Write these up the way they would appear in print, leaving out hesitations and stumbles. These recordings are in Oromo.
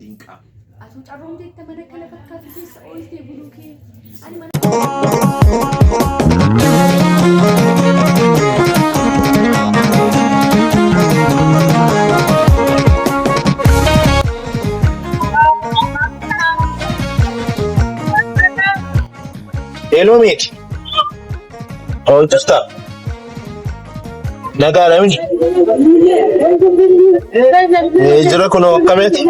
Dinqaa. Atuu carroomteetta mana kana fakkaatu keessa ooltee buluu kee. Ani mana Hello mate. Ooltusta. Nagaadha miti. Jira kunoo akkamitti?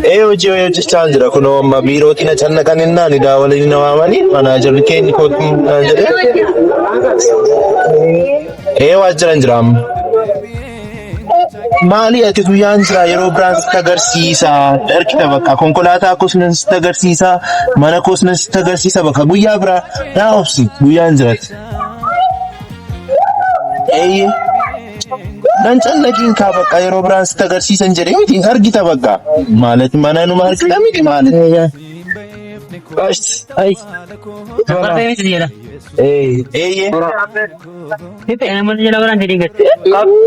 Ee hojii hojii hojjechaa jira kunoo amma biirootti na cannaqan innaan idaa waliin na waamanii manaajarri keenya kootu naan jedhee. Ee waajjiran jira amma. Maali ati guyyaan jira yeroo biraan sitti agarsiisa ergita bakka konkolaataa koos nan sitti agarsiisa mana koos nan sitti agarsiisa bakka guyyaa biraa naa obsi guyyaan jirati. Eeyyee nan callaqiin kaa bakka yeroo biraan sitti agarsiisan jedhee miti argita bakka ማለት mana numa argita miti ማለት Ay. Eeyyee.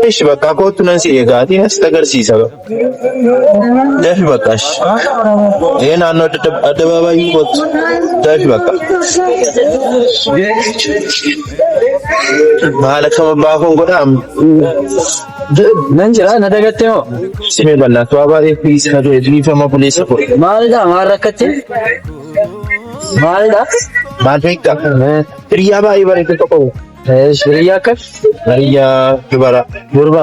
Ishi bakka kootu nan si eegaatii nas agarsiisa. Dafi bakka ishi. Ee naannoo addabaabaayii kootu. Dafi bakka. Maal akka abbaa koon godhaa? Nan jira na dagattee moo? Simee bal'aa waa baay'ee fiisa dhiifama buleessa koo. Maalidha maal rakkatte? Maalidha? Maal beektaa? Hiriyaa baay'ee bareedu tokko qabu. Hiriyaa akkam? Hiriyaa dubara. Durba.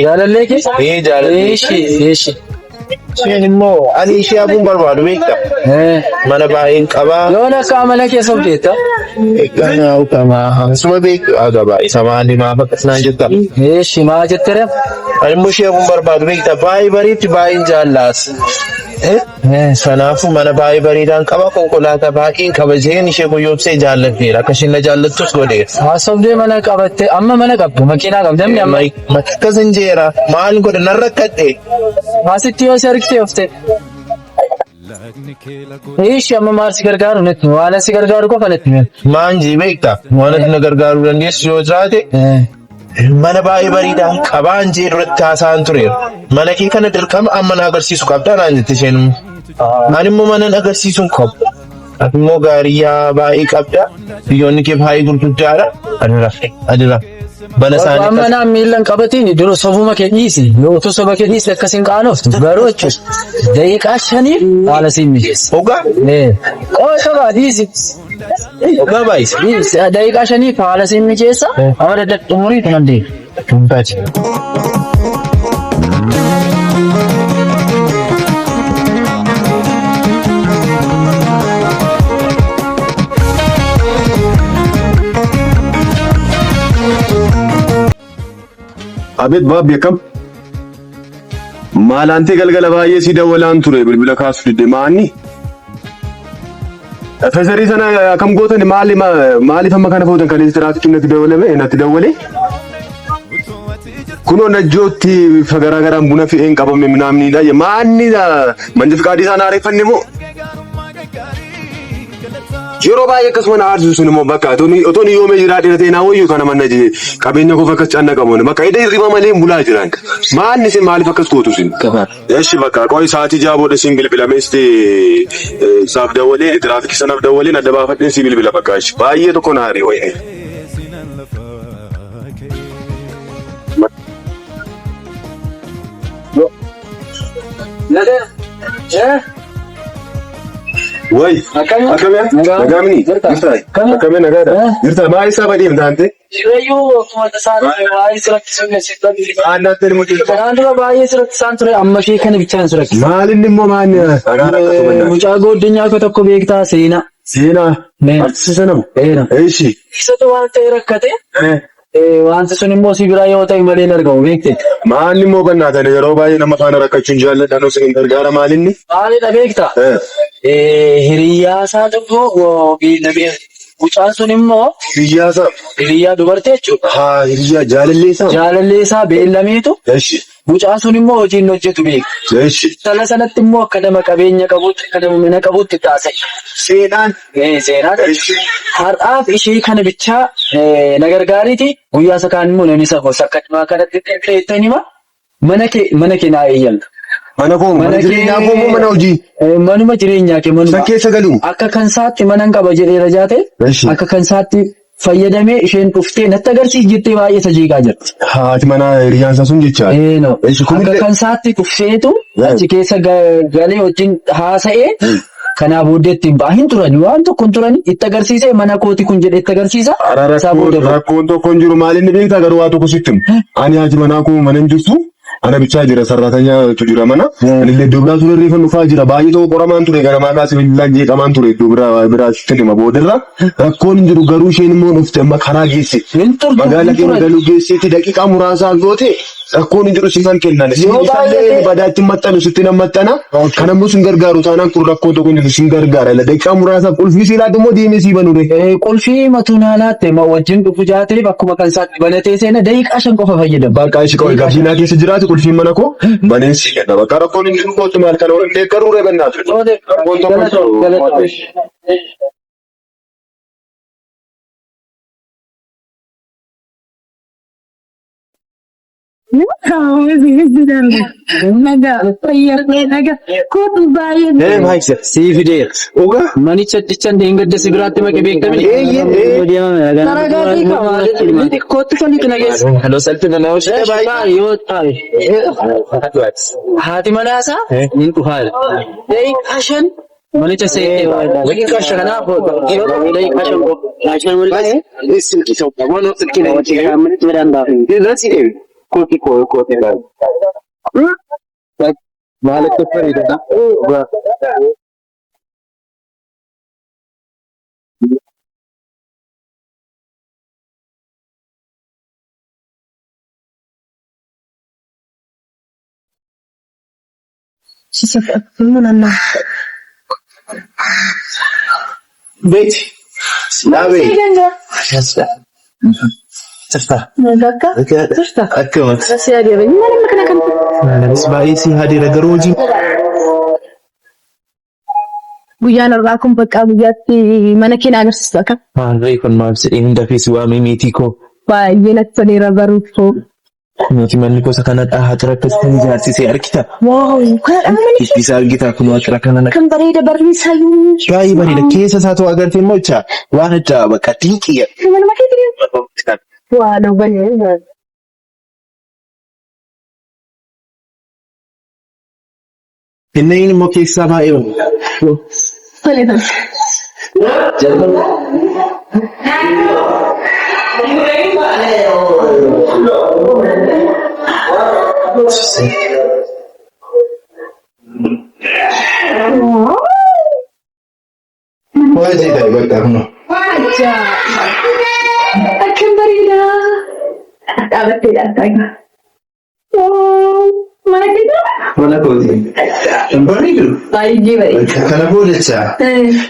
Jaalallee kee? Ee jaalallee. Eeshi eeshi. Isheen immoo ani ishee hafuun barbaadu beektaa? Mana baay'een qabaa. Yoon akka amala kee sobdeetta? Eegganaa ukamaa. Suma beektu agabaa isa maali maaf akkas naan jetta? Eeshi maa jettere? Ani immoo ishee hafuun barbaadu beektaa? Baay'ee bareetti baay'een jaallaas. Kanaafuu mana baay'ee bareedaan qaba konkolaataa baay'een qaba jeen ishee guyyoomsee jaalladheera. Akka isheen na jaallattus godheera. Haasofdee mana qabatte amma mana qabdu makiinaa qabdu namni amma. Akkas hin jeera maal godha nan rakkadhe. Asitti yoo si argite ofte. Ishi amma maal si gargaaru natti waan si gargaaru qofa natti himi. Maan jee beektaa waan ati na gargaaruu dandeessu yoo jiraate mana baay'ee bareedaa qabaan jee duratti haasa'an tureera. Mana kee kana dirqama amma na agarsiisu qabdaa naan jette isheen. Ani immoo mana na agarsiisuun qabu. Ati immoo gaariyaa baay'ee qabda. Biyyoonni kee baay'ee gurguddaadha. Ani rafe ani rafe. Mana isaanii Amma naan miila hin qabatiin dura sobuma kee dhiisi. Yoo utuu soba kee dhiisi akkas hin qaanoftu. Garuu jechuudha daqiiqaa shaniif haala siin mijeessa. Hogaa Qooy sobaa dhiisi. hogaa baay'ise. Dhiisi daqiiqaa shaniif haala siin mijeessa. Amma dadhabbi xumurii kanan deema. Dhuunfaati. Abeet baabbi akkam? Maalaantee galgala baay'ee si dawwalaan ture bilbila kaasuu didde maanni? Fezarii sana akkam gootan maali maaliif amma kana footan kaleessa tiraafikiin natti dawwalame natti dawwale? Kunoo najjootti bifa garaa garaan buna fe'een qabame minaamniidha. Maanni manja fiqaadii isaan haareeffanne moo? Yeroo baay'ee akkasuma na aarsisu sun immoo bakka otoo ni yoomee jiraa dheeratee naa wayyuu kana manna jee qabeenya koof akkas cannaqamu bakka ida hirriba malee hin bulaa jiran. Maanni isin maaliif akkas gootu isin? Eshi bakka qoy sa'aatii ja'a booda siin bilbilame isti isaaf dawwalee tiraafikii sanaaf dawwalee adda baafadheen si bilbila bakka ishi baay'ee tokko na aare wayii. Way Akkami? akkami Nagaa. nagaamni Jirta? jirta Akkami? akkami nagaadha Eh? jirta maa isaa badii taante Jireenyu akkuma tasaa baay'ee si rakkisuu keessatti. aannaatti ilmu jirta Kanaan dura baay'ee si rakkisaan ture amma ishee kana bichaan si rakkisa. maalinni immoo maanni dhagaan akkasuma nyaata. Mucaa gooddinyaa koo tokko beektaa seenaa. Seenaa Nee. artisiisa nama Eera. eeshi Isatu waan ta'e rakkate wanti sun immoo si biraa yoo ta'e malee hin argamu beekte. Maalli immoo bannaatan yeroo baay'ee nama faana rakkachuun jaalladha sin hin gargaara maalinni. Maalidha beekta? Hiriyyaa isaa tokko mucaan sun immoo Hiriyyaa isaa. hiriyyaa dubartii jechuudha. Haa hiriyyaa jaalallee isaa. Jaalallee isaa beellameetu Eshi. mucaan sun immoo hojii hin hojjetu beekta. Eshi. Sana sanatti immoo akka nama qabeenya qabutti akka nama mana qabutti taasise. Seenaan. Seenaa Eshi. Har'aaf ishee kana bichaa na gargaariiti guyyaa isa kaan immoo namni isa gosa akka dhimaa kanatti ta'e hima mana kee mana kee naa eeyyamta. Mana koo mana Mana kee jireenyaa koo moo mana hojii? Manuma jireenyaa kee San manuma keessa galu. akka kan isaatti mana hin qaba jedheera jaate Eshi. akka kan isaatti fayyadamee isheen dhuftee natti agarsiisi jettee baay'ee isa jeeqaa jirti. Haati manaa hiriyaan isaa sun jechaadha. Eenoo Eshi akka kunillee. kan isaatti dhufteetu achi keessa galee wajjin haasa'ee kanaa booddee ittiin ba'a hin turani waan tokko hin turani itti agarsiisee mana kooti kun jedhee itti agarsiisa Ara isaa rakkoon booda ba'a. rakkoon tokko hin jiru maal inni beektaa garuu waa tokko sitti himu. Ani haati manaa koo mana hin jirtu. Ana bichaa jira sarraatanya jira mana. Anillee iddoo biraa ture reefan dhufaa jira. Baay'ee tokko qoramaan ture ganamaa kaasee bilbilaan jeeqamaan ture iddoo biraa biraa sitti hima boodarra. Rakkoon hin jiru garuu isheen immoo dhufte amma karaa geesse. Hin turtu Magaala hin keenya turan. galuu geesseetti daqiiqaa muraasaaf yoo ta'e rakkoon hin jiru siifan kennan. Yoo Isaallee baay'ate badaatti maxxanu sitti nan maxxana. Kan ammoo sin gargaaru taanaan kun rakkoon tokko hin jiru sin gargaara. Daqiiqaa muraasaaf qulfii siilaa immoo deemee sii banu re. Qulfii matuu naa laatte ma wajjin dhufu jaatee bakkuma kan isaatti banatee seena daqiiqaa 5 qofa fayyadama. Bakka ishee qofa Daqiiqaa 5. gabbiinaa keessa jiraatu qulfiin mana koo baneen sii kenna. Bakka rakkoon hin jiru kootu maal kana waliin deeggaruu reebannaatu. Tole, Rakkoon tokko hin galatoo, jiru. galatoo. Sii fideera. Dhugaa? Manicha dichan dheengadda si biraatti maqe beektamini. Eeyyee ee. Taragaafii qaba. Kootti kan itti nageessa. Hello salphina na hojii Eesh baay'ee. maal yoo taa'e. Haati manaasaa ni dhufaadha. Daqiiqaa 5 manicha seentee ba'a. Daqiiqaa 5. Kanaaf daqiiqaa 5 qofa. Beeti. Dhaabee. Akkamatti. Anis baay'ee si haadeera garuu hojii. Guyyaan har'aa kun bakka guyyaatti mana kee na agarsiistu akka Maal kun maal jedhee hunda keessi waamee meetii koo. baay'ee natti toleera baruuf koo. Nuti manni gosa kanadha haxira akkasitti ijaarsisee argita. Waaw kanadha manni kee Ittisa argita kun haxira kana. kan bareeda barri isaayyuu. Baay'ee bareeda keessa isaa ta'u agartee immoo jecha waan ajaa'iba bakka dinqiidha. Manuma kee jiru. Waa na bareeda. Inni immoo keessaa baay'ee bareeda. Tole tole. Hojii ta'e bakka kun. Ajaa'iba! Akkam bareeda! Dhaabattee ilaaltaa. Waaw! Mana keetii? Mana kooti. Hin bareedu. Baay'ee bareeda. Kana booda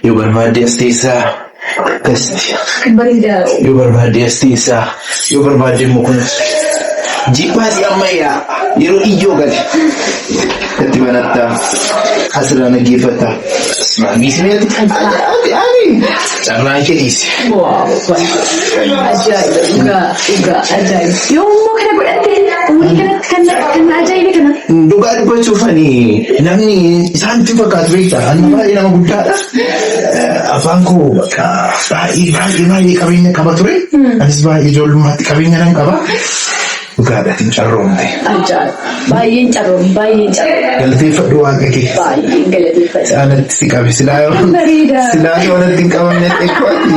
yoo barbaadde as teessaa akkasitti. Akkam bareeda! Yoo barbaadde as teessaa yoo barbaadde immoo kun jibbaasii ammayyaa yeroo iyyoo gale itti banattaa asirraa naggeeffattaa. Bismeeti carraan kee dhiise. Waaw! Ajaa'iba! Dhugaa! Dhugaa! Ajaa'iba! Yommuu kana godhatte umurii kanatti kan kan na ajaa'ibe kana. Dhugaa dubbachuuf ani namni isaanitti fakkaatu beektaa ani baay'ee nama guddaadha. Afaan koo bakka baay'ee baay'ee baay'ee qabeenya qaba ture. Anis baay'ee ijoollummaatti qabeenya nan qaba. Dhugaadha hin carroomte. Ajaa'iba! Baay'een carroome! Baay'een carroome! Galateeffadhu waaqa kee. Baay'een galateeffadha. Anatti si qabe silaa yoo Bareeda. silaa yoo anatti hin qabamne xiqqooti.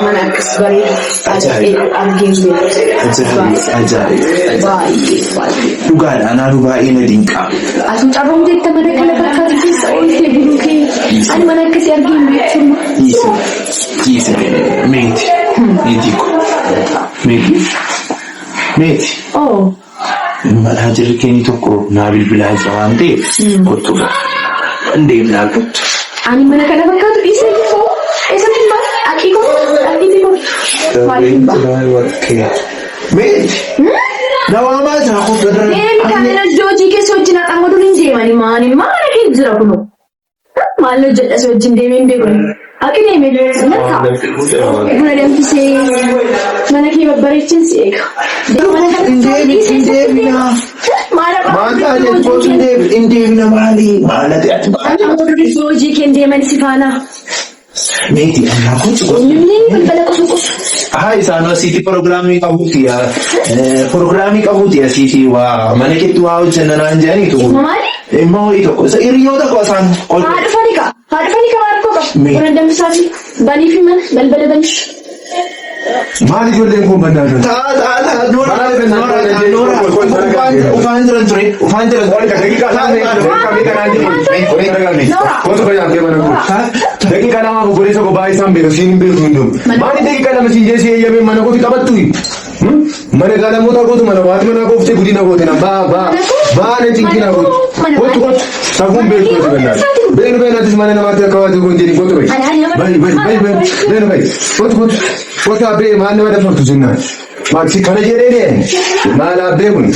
Mana akkas bareedu Ajaa'iba. argee hin beeku. Ajaa'iba ajaa'iba. Baay'ee baay'ee. Dhugaadha anaatu baay'ee na dinqa. Ati carroomteetta mana kana fakkaatu keessa ooltee buluu kee. Ani mana akkasii argee hin beeku. Dhiise dhiise meeti meetii ko meeti meeti. Oo. Manaajarri keenya tokko naa bilbilaa jira waan ta'eef kottu deemnaa kottu. Ani mana kana fakkaatu dhiisee jiru. Eessatti hin ba'a? Aqii koo? Aqiitii koo? Maaliif hin ba'a? Meeti na waamaa jira kottu irra. Deemi kaamera hojii keessa wajjin haxaan godhuun hin deemani maani mana kee jira kunoo. Maal hojjedha si wajjin deemee hin beeku. Haqi deemee nan ta'a. Buna danfisee mana kee babbareechin si eega. Mana kana Hin deebina. Maal Maal taate kootu hin deebina maali? Maal ati ati maali? Hojii kee hin deeman si faana. Meeti ammaa kootu kootu. Eenyullee balbala qosu qosu. Haa isaan asiitii proogiraamii qabuuti proogiraamii qabuuti asiitii waa mana keetti waa hojjenna naan jedhaniitu. Maali? Immoo ho'i tokko hiriyoota koo isaan ol. Haa dhufani kaa. Haa dhufani kaa maal rakkoo qaba? Buna danfisaa fi banii fi mana balbala baniif. Maal ijoolleen kun bannaa jiru? Taa taa taa noora noora noora ufaan jiran ture ufaan jiran ture. Kootu fayyaan kee mana kun. Daqiiqaa lama obboleessa koo baay'ee isaan beeku siin hin beeku hin dhumu. Maali daqiiqaa 2 siin jeesee eeyyamee mana kooti qabattu? Mana gaalamoota gootu mana waati mana kooftee guddina goote na baa baa baa na cinkina gootu. Kootu kootu safuun beeku kootu bannaa. Beenu beenu atis mana namaatti akka waati kun jedhi kootu bayi. Bayi bayi bayi bayi beenu bayi kootu kootu kootu abbee maal nama dafartu sinnaan. Maal si kana jedhee maal abbee kun.